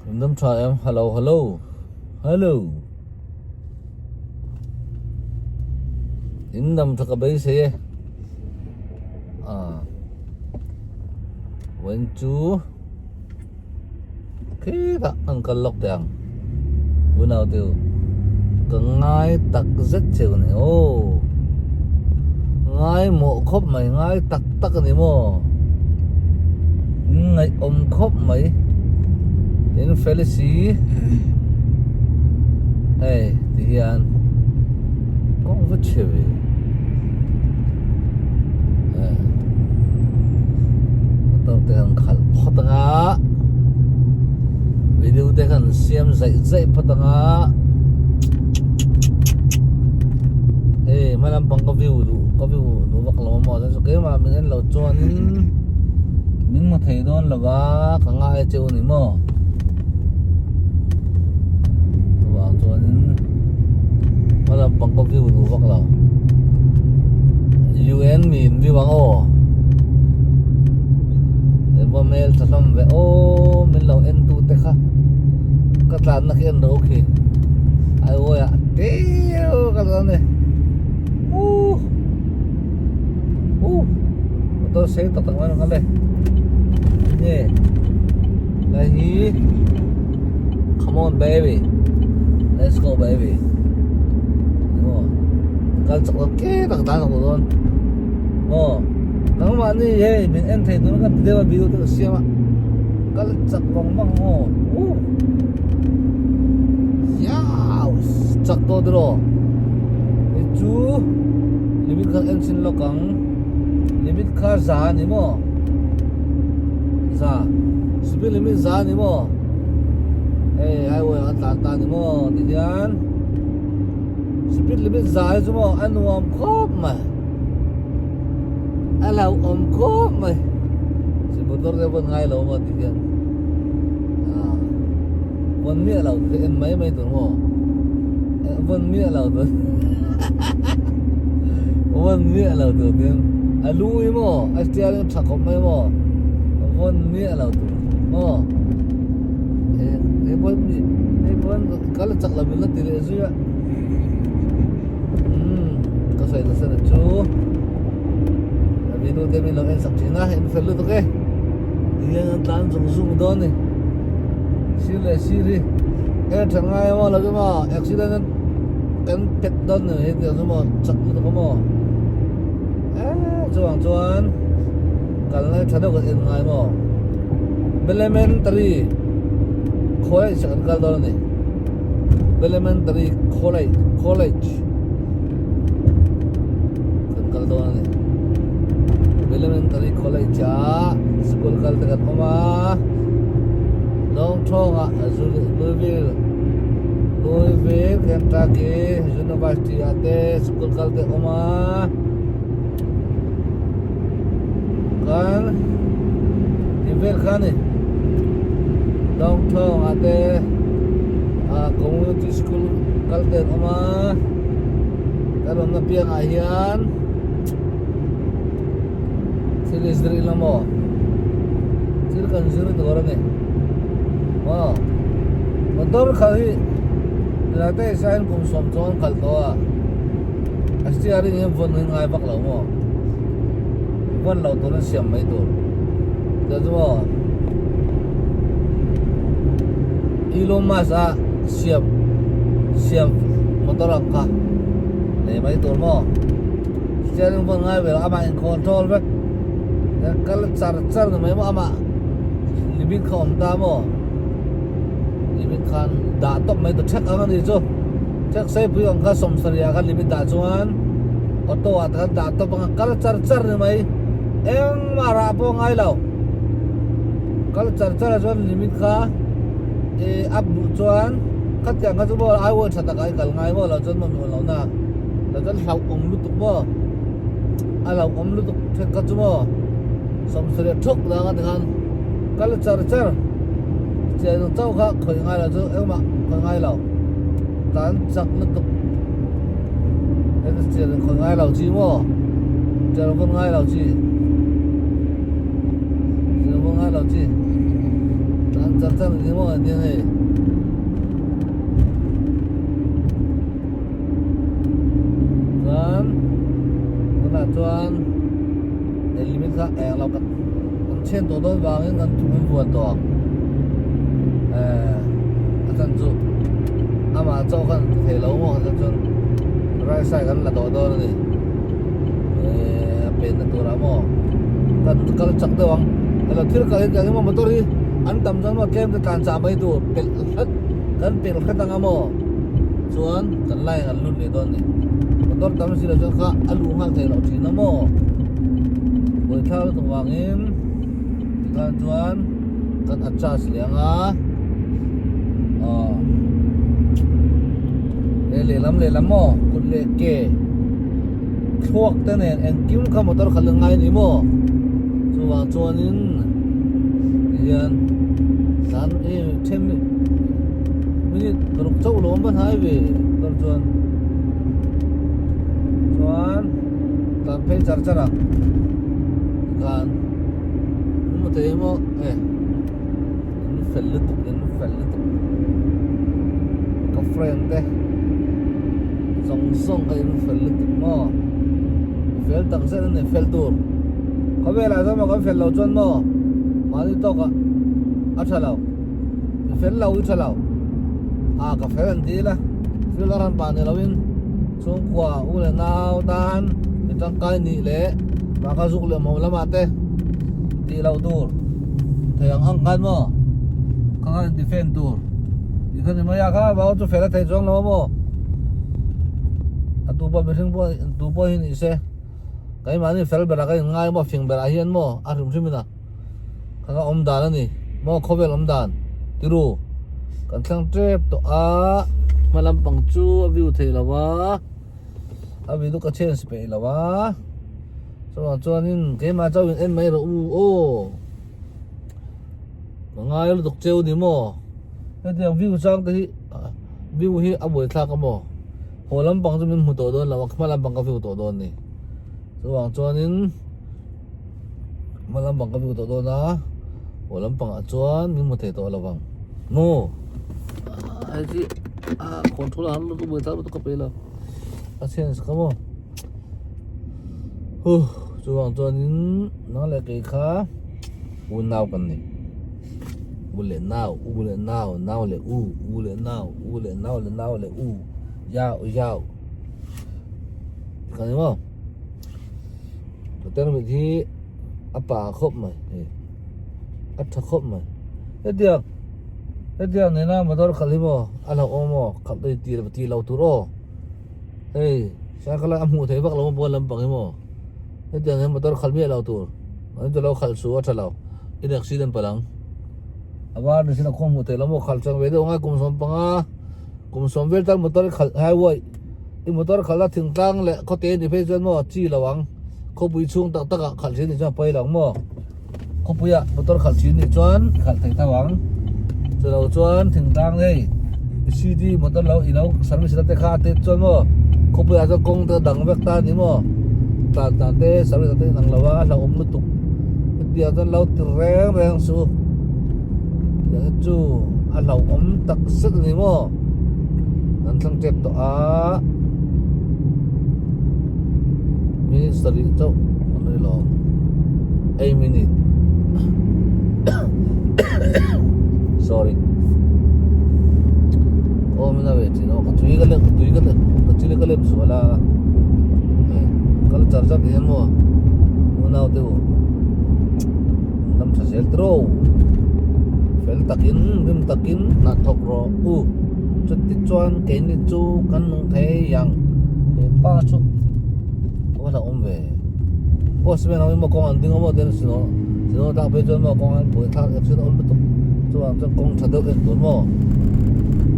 In dam tha em? Hello hello hello In dam tha ka beisei e ah vawiin chu khitah an kal lawk teh ang unau te u ka ngai tak zet cheu a ni aw ngaimawh khawp mai ngai tak tak a ni maw ngaihawm khawp mai in felisi hei ti hian kawng va chhe ve motor te han khalh phawt anga video te khan siam zaih zaih phawt anga hei hma lampang ka view duh ka view duh vak lo maw chuan keimah min en lo chuanin min hmu thei dawn lo va ka ngai cheu a ni maw chuvang chuanin hma lampang ka view duh vak lo un min view ang aw eva hmel tha hlawm ve aw min lo en tu te kha ka tlanna khi en ro khi highway ah tiu ka tlan a ni uh uh motor sei tak tak mai a rawn kal e nge lai hi come on baby let's go baby maw kal chak lo ke tak dan ang dawn maw nangmahni hei min en thei tur ka ti deuh a video te ka siam a kal chak vang vang maw uh yaw chak tawh tiraw hei chu limit kha en chhin lawk ang limit kha za a ni maw za speed limit za a ni maw hei highway ah a tlan ta a ni maw tihian speed limit za hi chu maw a nuam khawp mai a hlauhawm khawp mai chi motor te pawn ngai lo maw tihian ah vawn miah lo te en mai mai tur maw vawn miah lo tur vawn miah lo tur tin a lu hi maw a steering tha khawp mai maw vawn miah lo tur maw he pawn he pawn kal chak lo in la ti leh zui a umm ka sawi nasa na chu video te min lo en sak thin a in fel lutuk e tihian an tlan zung zung dawn a ni sir leh sir hi en tha ngai emaw lo emaw accident an kan pet dawn ni hei tiang chu maw chak lutuk a maw eee chuvang chuan kal lai tha deuh kan en ngai maw Elementary College ah kan kal dawn a ni Elementary College College kan kal dawn a ni Elementary College ah school kal te kan awm a Lawngthawng ah Louisville Louisville Kentucky University ah te school kal te awm a. Kan ti vel kha a ni Dawngthawng ah te ah community school kal te an awm a kan awmna piang ah hian thil i zir ila maw thil kan zir tur a ni maw motor khalh hi tunah te hian kum 10 an khalh tawh a. A steering hi vawn hi ngai vak lo maw vawn loh tur in siam mai tur chuan chu maw Elon Musk a siam siam motor ang kha nei mai tur maw steering vawn ngai ve lo amah in control vek kal char char ni mai maw amah limit kha awm ta maw limit khan dah tawp mai tur thek ang a ni chu. Taxi pui ang kha 70 ah khan limit dah chuan auto ah te khan dah tawp anga kal char char ni mai engmah rah pawh a ngai lo kal char char ah chuan limit kha ih up duh chuan khatiang kha chu maw highway tha takah i kal ngai maw lo chuan maw nuam lohna lo chuan hlauhawm lutuk maw a hlauhawm lutuk then kha chu maw 70 thuk dah anga tikhan kal char char chian chauh kha khawih ngai lo chu engmah khawih ngai lo. Tan chak lutuk heta chian in khawi ngai lo chi maw chian vawn ngai lo chi chian vawn ngai lo chi tan chak. char char ni maw nia hei. Chuan tunah chuan he limit kha eng lo kan chhen tawh dawn vangin kan thum in vuan tawh ang eh a chan chu amah chauh khan ti thei lo maw kha chuan right side kan la tawh dawn a ni eh a penna turah maw kan kal chak deuh ang elo thil kal hi tiang hi maw motor hi an tam chuan maw tlem te tlan chah mai tur pelh hret kan pelh hret anga maw chuan kan line an lut leh dawn a ni motor tam si lo chuan kha a luh nghal theih loh thin a maw buaithlak lutuk vangin tikhan chuan kan adjust leh anga aw he lehlam lehlam maw kut leh ke thluak te nen engkim kha motor khalh a ngai a ni maw chuvang chuanin tihian tlan em then minute paruk chauh lo awm a hnai ve motor chuan chuan tlan phei char char ang tikhan an hmu thei emaw e an fel lutuk an fel lutuk ka friend te zawng zawng kha in fel lutuk maw fel tak zet a ni fel tur khawvelah chuan maw kan fel lo chuan maw mahni tawkah a tha lo i fel lo i tha lo a ka fel an ti ila thil a rawn pah ni loin chhungkua u leh nau tan mi tangkai nih leh mahka zuk leh mawm lamah te tih loh tur thei ang ang khan maw kha khan defend tur tih kha ni mai a kha vau chu fel a thei chuang lo a maw a tu pawh mihring pawh tu pawh hi ni se keimahni fel berah ka inngai maw fing berah hian maw a hrim hrim in a. Kha ka awm dan a ni maw khawvel awm dan tiru kan thlang tep tawh a hma lampang chu a view thei lo a a view chu ka change peih lo a chuvang chuanin keimah chauhin en mai rawh u aw ka ngai lutuk cheu ni maw hetiang view chang te hi view hi a buaithlak a maw haw lampang chu min hmu tawh dawn lo a hma lampang ka view tawh dawn a ni chuvang chuanin. Hma lampang ka view tawh dawn a aw lampangah chuan min hmu thei tawh lo vang maw hei hi a control a lutuk buai thlak lutuk ka pe lo a chance kha maw huh chuvang chuanin nang leh kei kha unau kan ni u leh nau u leh nau nau leh u u leh nau u leh nau leh nau leh u yau yau kan ni maw. Hotel mit hi a pa khawp mai hei a tha khawp mai hetiang hetiang nena motor khalh hi maw a hlauhawm maw khalh te tih tih loh tur aw hei cycle a hmuh theih vak lo pawn lampang hi maw hetiang hian motor khalh miah lo tur an ti lo khalh suh a tha lo in accident palh ang a var ni sin a khaw hmuh theih lo maw khalh chang ve deuh ang a kum sawmpanga kum sawm vel tan motor khalh highway. I motor khalh a thingtlang leh khawte ni phei chuan maw chi lo ang khawpui chhung tak tak ah khalh thin ni chuan a pawi lo ang maw khawpui ah motor khalh thin ni chuan i khalh thei tho ang chu lo chuan thingtlang hei city motor lo i lo service na te kha a tet chuan maw khawpui ah chuan kawng te a dang vek ta a ni maw tlan dan te service te a inang lo a a hlauhawm lutuk hetiang chuan lo ti reng reng suh tiang hi chu a hlauhawm tak zet a ni maw. Kan thlang tep tawh a minute sarih chauh an ri lo eight minute sorry aw min a ve thin aw ka tui ka lem tui ka lem ka chili ka lem sual a kal char char ti hian maw unau te u dam tha zel tiraw fel takin rim takin hna thawk rawh u chuti chuan keini chu kan nung thei ang he pa chu a va hlauhawm ve postman ho hi maw kawng an ding a maw ten sino sino tak phei chuan maw kawng an buai thlak accident a awm lutuk chuvang chuan kawng tha deuh en tur maw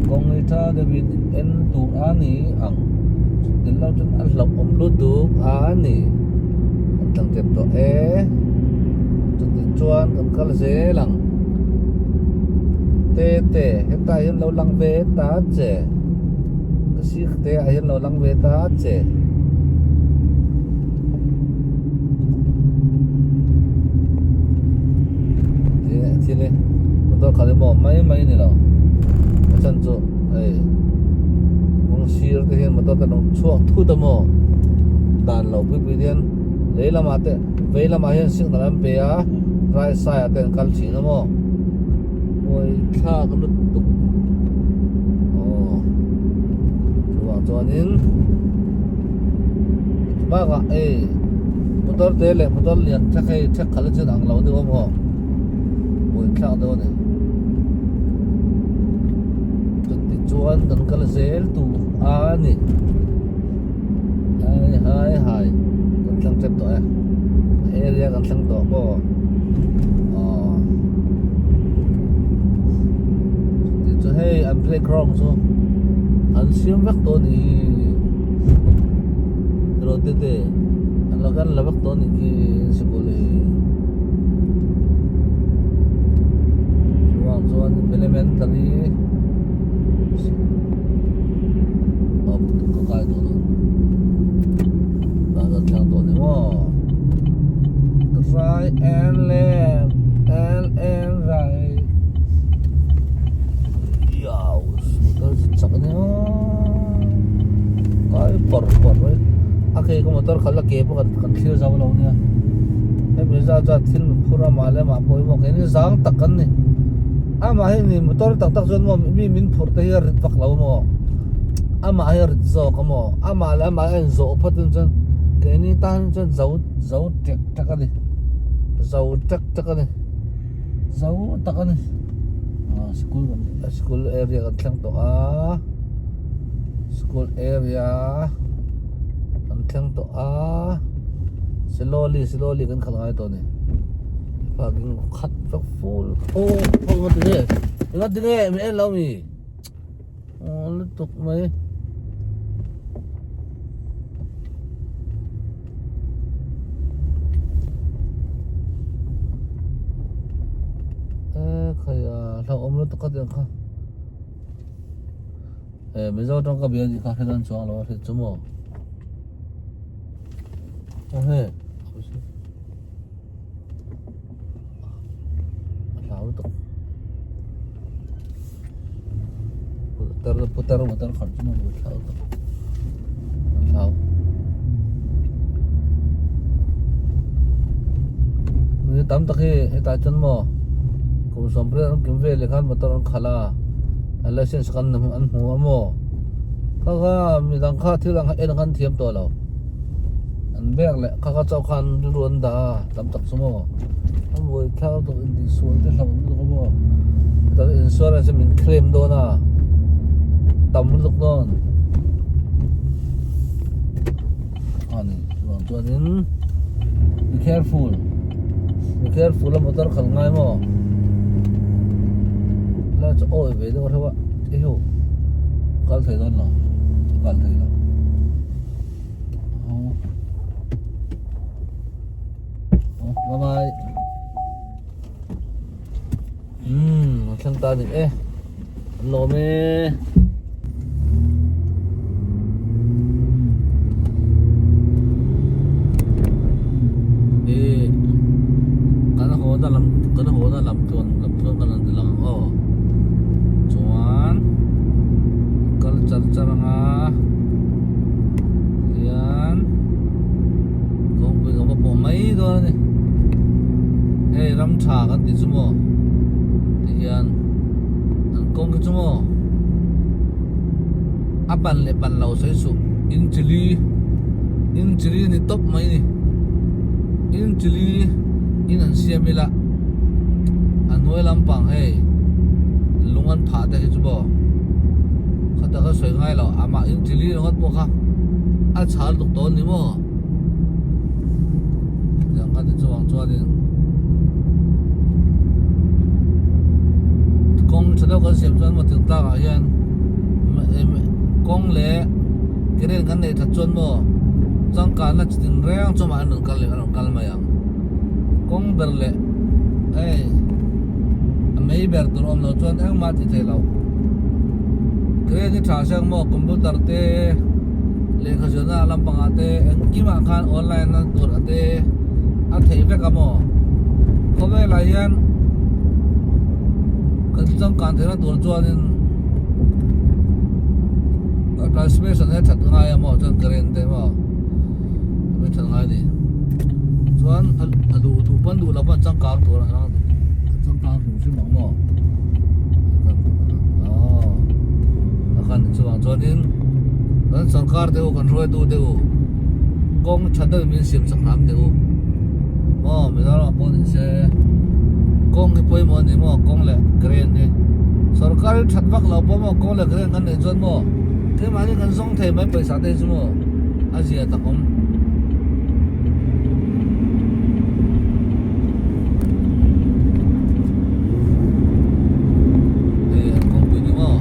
kawng hi tha deuhin en tur a ni ang chuti lo chuan a hlauhawm lutuk a ni an tlang tep tawh e chuti chuan kan kal zel ang te te hetah hian lo lang ve ta che ka sir te ah hian lo lang ve ta che thil hi. Motor khalh hi maw mai mai a ni lo a chhan chu hei kawng sir te hian motor te an rawn chhuak thut a maw dan lo pui pui te hian lei lamah te vei lamah hian signal an pe a right side ah te an kal thin a maw pawi thlak lutuk aw chuvang chuanin bakah hei motor te leh motor lian thek hei thek khalh hi chuan ang lo deuh a maw. Buaithlak dawn e. Chuti chuan kan kal zel tur a ni. Hai hai hai kan thlang tep tawh e. Area kan thlang tawh maw. Aw. Chuti chu hei an playground chu an siam vek tawh a ni hi. Rote te an lo kan la vek tawh a ni khi sikul hi. Chuvang chuan elementary ka kai tawh dawn tah kan thleng tawh ni maw right and left and and right yow motor chak a ni maw kai par par mai a ke ka motor khalh a ke pawh kan thlir zo lo nia. Hemi zat zat thil mi phur a mah leh mah pawimawh kei ni zang tak kan ni amah hi ni motor tak tak chuan maw mi min phurh te hi a rit vak lo maw amah hi a rit zawk a maw amah leh amah a inzawh phawt in chuan keini tan chuan zo zo tek tek a ni zo tek tek a ni zo tak a ni ah sikul sikul area kan thleng tawh a school area. Kan thleng tawh a slowly slowly kan khalh ngai tawh a ni parking khat vek full aw aw nga tinge nga tinge min en lo mi aw lutuk mai e khai a hlauhawm lutuk kha tiang kha. Eh Mizo tawng ka bia tih kha hre dawn chuang lo a hre chu maw aw he a hlau lutuk putar putar motor khalh chu maw a hlau lutuk a hlau mi tam tak hi hetah chuan maw kum sawmpariat an kim veleh khan motor an khalh a. A license kan an hmu a maw kha kha midang kha thil ang en ang an thiam tawh lo an bag leh kha kha chauh khan rilru an dah a tam tak chu maw a buai thar tawh intih sual te hlauh lutuk a maw chutah insurance in min claim dawn a tam lutuk dawn a ni chuvang chuanin be careful. Be careful a motor khalh ngai maw la chu awi ve deuh reuh a ehu kal thei dawn lo kal thei lo aw bye bye umm a thleng ta a ni e an lawm e. Ih kan haw na lam kan haw na lam chuan lam chuan kan rawn ti lang ang aw chuan kal char char anga hian kawngpui ka va pawh mai dawn a ni hei ram tha kan tih chu maw tihian an kawng hi chu maw a pan leh pan lo sawi suh inchili inchili a ni tawp mai a ni inchili in an siam ila a hnuai lampang hei lung an phah te hi chu maw khatah kha sawi ngai lo amah inchili ringawt pawh kha a chhal tuk tawh a ni maw tiang kha ti chuang chuanin kawng tha deuh kan siam chuan maw thingtlang ah hian kawng leh keren kan neih that chuan maw changkanna chi tin reng chu mah an rawn kal leh an rawn kal mai ang kawng ber leh hei a mei ber tur awm loh chuan engmah ti thei lo keren hi tha siang maw computer te. Lehkha zirna lampangah te engkimah khan online a tur a te a theih vek a maw khawvelah hian. changkan theihna tur chuanin transmission hi a that ngai a maw chuan current te maw a that ngai a ni chuan a duh duh pawn duh loh pawn changkang tur a changkang hrim hrim ang maw aw a khan chuvang chuanin kan sorkar te u kan hruaitu te u kawng tha deuhin min siam chak hram teh u maw Mizoram ah pawh ni se kawng hi pawimawh a ni maw kawng leh crane hi sorkar hi that vak lo pawh maw kawng leh crane kan neih chuan maw keimahni kan zawng thei mai pawisa te hi chu maw a zia tak awm. Hei an kawngpui ni maw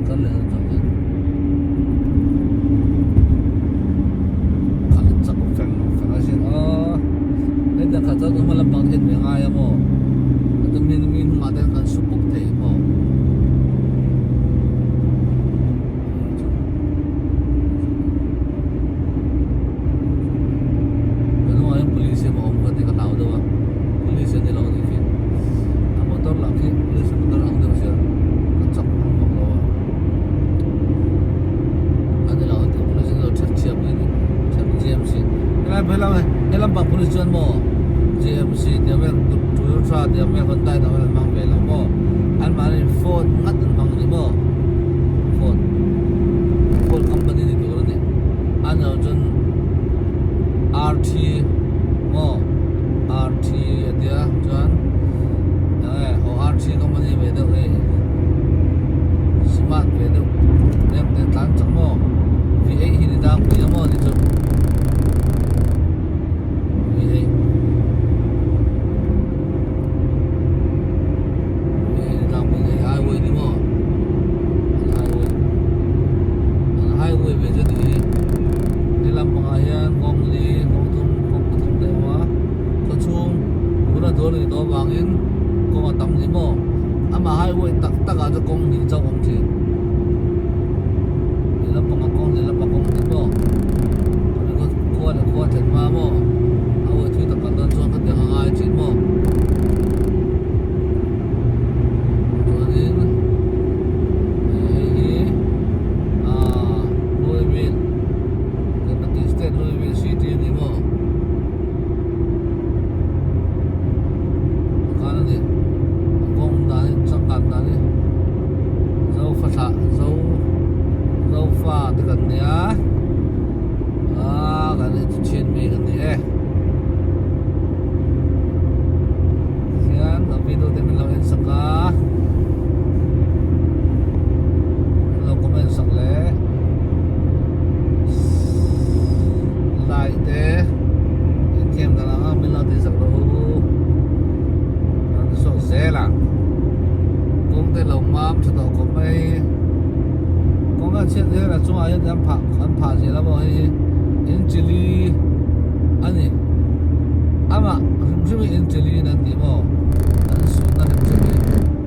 kal leh ang chuan khalh chak feng feng a sin aw hetiang khalh chuan hma lampang te hian mi a ngai a maw chuan mi mi hnungah te hian kan su pawp thei maw ka hnungah hian police hi a awm ka ti ka hlau deuh a police an ni lo a nih khi a motor lah khi police motor ang deuh sia ka chak ang vak lo a a ni lo a ti police an ni lo that chhia pui a ni that J M C helai phei lam helam pang police chuan maw J M C tih vel Toyota tih vel Honda tih vel an hmang ve lo maw anmahni phone ngat an hmang a ni maw phone phone company ni tur a ni a ni lo chuan R T maw R T a tia chuan enge aw R T company ve deuh hei smart ve deuh em te tlan chak maw V eight hi ni dang pui a maw ni chu V eight V eight ni dang pui hei highway ni maw an highway an highway ve chu ni hi he lampangah hian kawng li kawng thum kawng pathum te a awm a khawchhung tuna dawn a ni tawh avangin kawng a tam ni maw amah highway tak tak ah chuan kawng hnih chauh a awm thin leh lampangah kawng leh lampang kawng hnih maw chumi khaw khua leh khua then hma maw highway thui tak kal dawn chuan khatiang a ngai thin maw chuanin hei hi ahh Louisville Kentucky state Louisville city a ni maw. Khan a ni a kawng dan hi changkan dan hi zofa thlah zo zofa te kan nia aaa kan inti thin mi kan ni e tihian kan video te min lo en sak a min lo comment sak leh like te. Inthiam dan anga min lo tihsak rawh u. Kan ti chhuak zel ang. Kawng te lo mam tha tawh khawp mai. Kawng a chhiat zel a chungah hian an phah an phah zel a maw hei hi in chili a ni. Amah hrim hrim hi in chili in an ti maw an sunna hrim hrim hi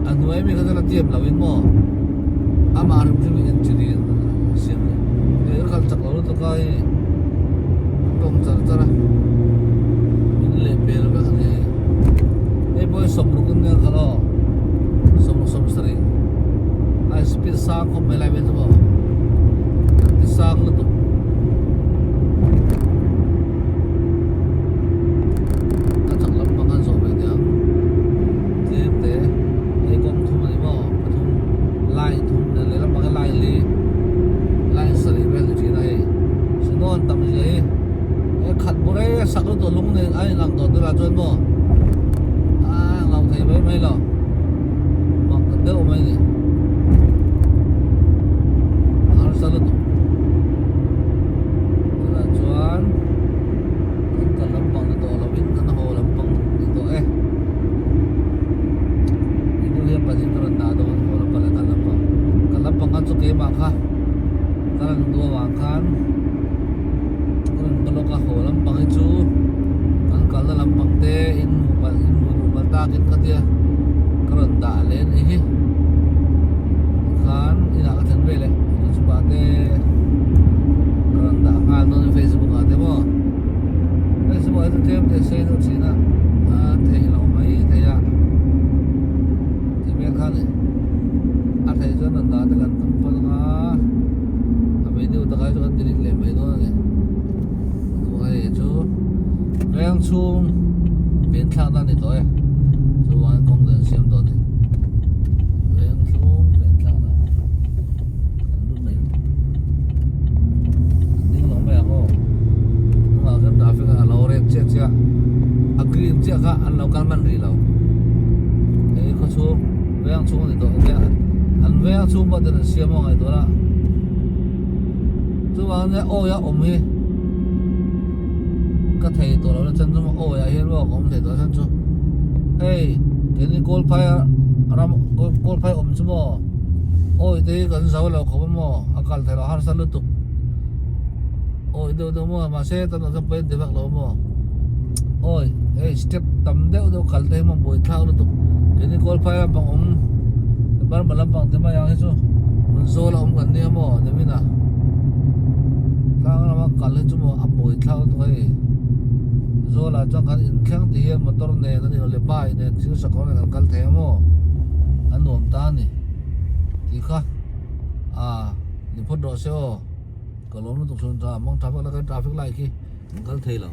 a hnuai mi kha chuan a tiam lo in maw amah hrim hrim hi in chili an siam a ni. Hei ka kal chak lo lutuk a hei. tawng char char a in leh pel vek a ni hei hei pawh hi sawmruk in nia kha aw sawmruk sawmsarih a speed sang khawp mai lai vel chu maw an ti sang lutuk. A chak lampang an zawh ve teh ang tlem te hei kawng thum a ni maw pathum line thum leh lehlam ah hian line li line sarih vel ni thin a hei snow an tam zia hi he khat bur e sak lutuk lung nen a inang tawh tur ah chuan maw a englo thei mai mai lo mak ta deuh mai a ni a harsa lutuk tunah chuan kan kal lampang ni tawh lovin kan haw lampang ni tawh e. Innu hian pahnih ka rawn dah dawn haw lampang leh kal lampang kal lampang khan chu keimah kha ka rawn duh avang khan ka rawn block a haw lampang hi chu kan kalna lampang te in hmuh palh in hmuh duh palh takin ka tia ka rawn dah leh a nih hi tikhan inah ka thlen veleh youtube ah te ka rawn dah nghal dawn a facebook ah te maw facebook ah hian tlem te sei deuh thin a. chhung pen thlakna a ni tawh e chuvangin kawng te an siam tawh a ni veng chhung pen thlakna an lut mai an ding lo mai ang aw hnungah khian traffic a lo red chiah chiah a green chiah kha an lo kal hman rih lo hei khaw chhung veng chhung a ni tawh ania an veng chhung pawh ten an siam a ngaihtuah a chuvang nia awi a awm hi ka thei tawh lo na chan chu awi ah hian maw ka awm thei tawh a chan chu hei keini kawl phai a ram kawl phai awm chu maw awi te hi kan zo lo khawp a maw a kal theih loh harsa lutuk awi deuh deuh maw mahse tunah chuan pawi an ti vak lo maw awi hei step tam deuh deuh kal te hi maw buaithlak lutuk keini kawl phai lampang awm Burma lampang te mai ang hi chu hmun zawl a awm kan nia maw nimin a tlang lama kal hi chu maw a buaithlak lutuk hei zawlah chuan kan inthleng ti hian motor nen a ni lo leh bike nen thil sakawr nen kan kal thei a maw a nuam ta a ni tih kha ah ni phawt rawh se aw ka lawm lutuk chhun tha mawng tha vak la kan traffic light khi kan kal thei lo.